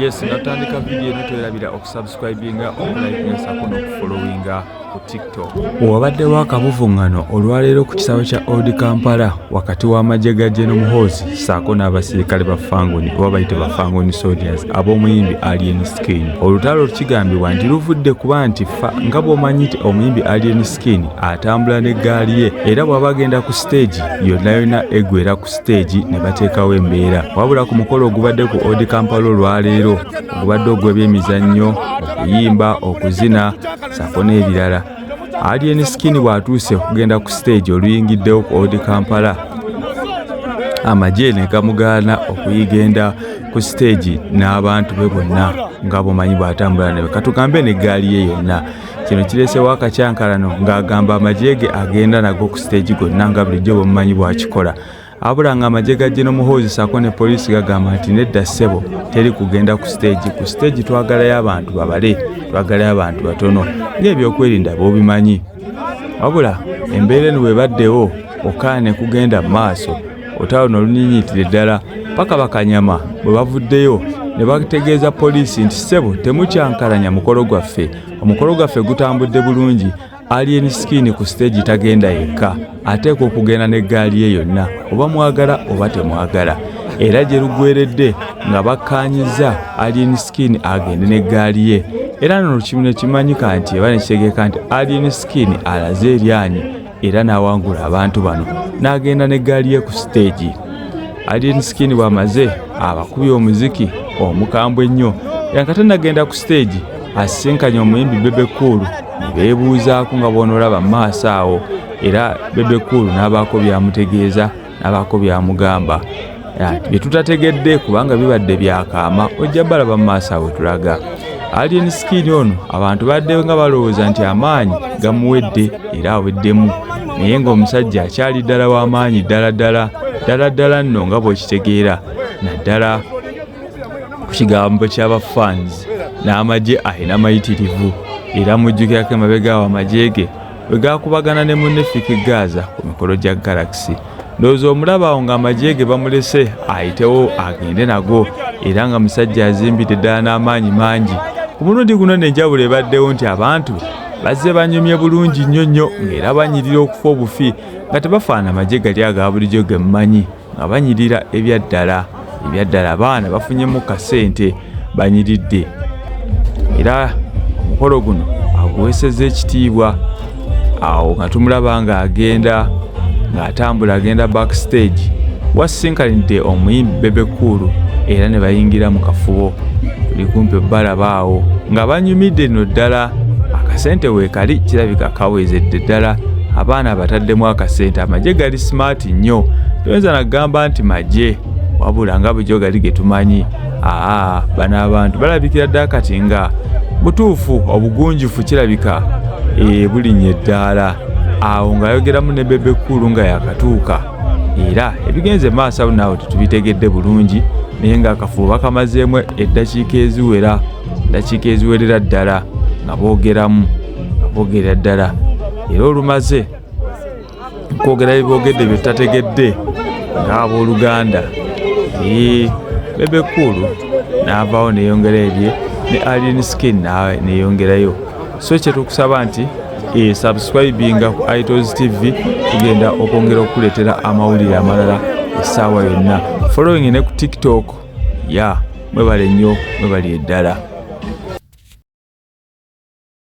Yes, nga tutandika vidiyo eno, twerabira okusubscribinga, okulikinga sako n'okufollowinga ku TikTok. Wabaddewo akavuvuŋŋano olwaleero ku kisaawe kya Old Kampala wakati w'amagye ga General Muhoozi ssaako n'abasirikale ba Fangoni oba bayite ba Fangoni Soldiers ab'omuyimbi Alien Skin. Olutalo kigambibwa nti luvudde kuba nti fa nga bw'omanyi nti omuyimbi Alien Skin atambula n'eggaali ye, era bw'aba agenda ku siteegi yonna yonna eggwera ku siteegi ne bateekawo embeera. Wabula ku mukolo ogubadde ku Old Kampala olwaleero, ogubadde ogw'ebyemizannyo, okuyimba, okuzina ssaako n'ebirala, Alien Skin bw'atuuse okugenda ku siteegi oluyingiddewo ku Old Kampala, amagye ne gamugaana okuyigenda ku siteegi n'abantu be bonna nga bw'omanyi bw'atambula ne katugambe n'eggaali ye yonna. Kino kireesewo akakyankalano ng'agamba amagye ge agenda nago ku siteegi gonna nga bulijjo bwemumanyi bw'akikola. Abula nga amagye ga General Muhoozi ssaako ne poliisi gagamba nti nedda ssebo, teri kugenda ku siteegi. Ku siteegi twagalayo abantu babale, twagalayo abantu batono ng'ebyokwerinda b'obimanyi. Wabula embeera eno bw'ebaddewo okaana ne kugenda mu maaso, olutalo ne lunyinyiitira ddala paka bakanyama bwe bavuddeyo ne bategeeza poliisi nti ssebo, temukyankalanya mukolo gwaffe, omukolo gwaffe gutambudde bulungi. Alien Skin ku siteegi tagenda yekka, ateekwa okugenda n'eggaali ye yonna, oba mwagala oba temwagala. Era gye luggweredde nga bakkaanyizza Alien Skin agende n'eggaali ye, era nno ne kimanyika nti eba ne kitegeeka nti Alien Skin alaze eryanyi era n'awangula abantu bano n'agenda n'eggaali ye ku siteegi. Alien Skin bw'amaze abakubye omuziki omukambwe ennyo, nga tannagenda ku siteegi asisinkanye omuyimbi Bebe Cool ne beebuuzaako nga bw'onoolaba mu maaso awo, era Bebe Cool n'abaako by'amutegeeza, n'abaako by'amugamba bye tutategedde kubanga bibadde byakaama. Ojja balaba mu maaso awo tulaga. Alien Skin ono abantu badde nga balowooza nti amaanyi gamuwedde era aweddemu, naye ng'omusajja akyali ddala w'amaanyi ddala ddala ddala ddala nno nga bw'okitegeera, naddala ku kigambo ky'aba fans n'amagye alina mayitirivu. Era mujjukirako emabega awo amagye ge bwe gaakubagana ne munne Fik Gaza ku mikolo gya Galaxy. Ndowooza omulaba awo ng'amagye ge bamulese ayitewo agende nago, era nga musajja azimbidde ddala n'amaanyi mangi. Ku mulundi guno n'enjawulo ebaddewo nti abantu bazze banyumye bulungi nnyo nnyo, ng'era banyirira okufa obufi, nga tebafaana magye gali aga bulijjo ge mmanyi, nga banyirira ebyaddala ebyaddala. Abaana bafunyemu kasente, banyiridde, era omukolo guno aguweesezza ekitiibwa. Awo nga tumulaba ng'agenda ng'atambula agenda backstage, wasinkanidde omuyimbi Bebe Cool era ne bayingira mu kafubo. Tuli kumpi balaba awo nga banyumidde nno ddala. Akasente weekali kirabika kawezedde ddala, abaana bataddemu akasente. Amagye gali smart nnyo, toyinza nagamba nti magye wabula nga bulijjo gali ge tumanyi. Aa, bano abantu balabikira ddala kati nga butuufu obugunjufu kirabika bulinnya eddaala. Awo ng'ayogeramu ne Bebe Cool nga yakatuuka, era ebigenze maaso awo naawe tetubitegedde bulungi, naye ng'akafubo bakamazeemu eddakiika eziwera, eddakiika eziwerera ddala nga boogeramu, nga boogerera ddala. Era olumaze kwogera byeboogedde bye tutategedde ng'abooluganda, Bebe Cool n'avaawo neyongera ebye ne Alien Skin neyongerayo. So kyetukusaba nti subscribinga ku Itos TV, tugenda okwongera okukuleetera amawulire amalala essaawa yonna. Following ne ku TikTok ya. Mwebale nnyo, mwebale eddala.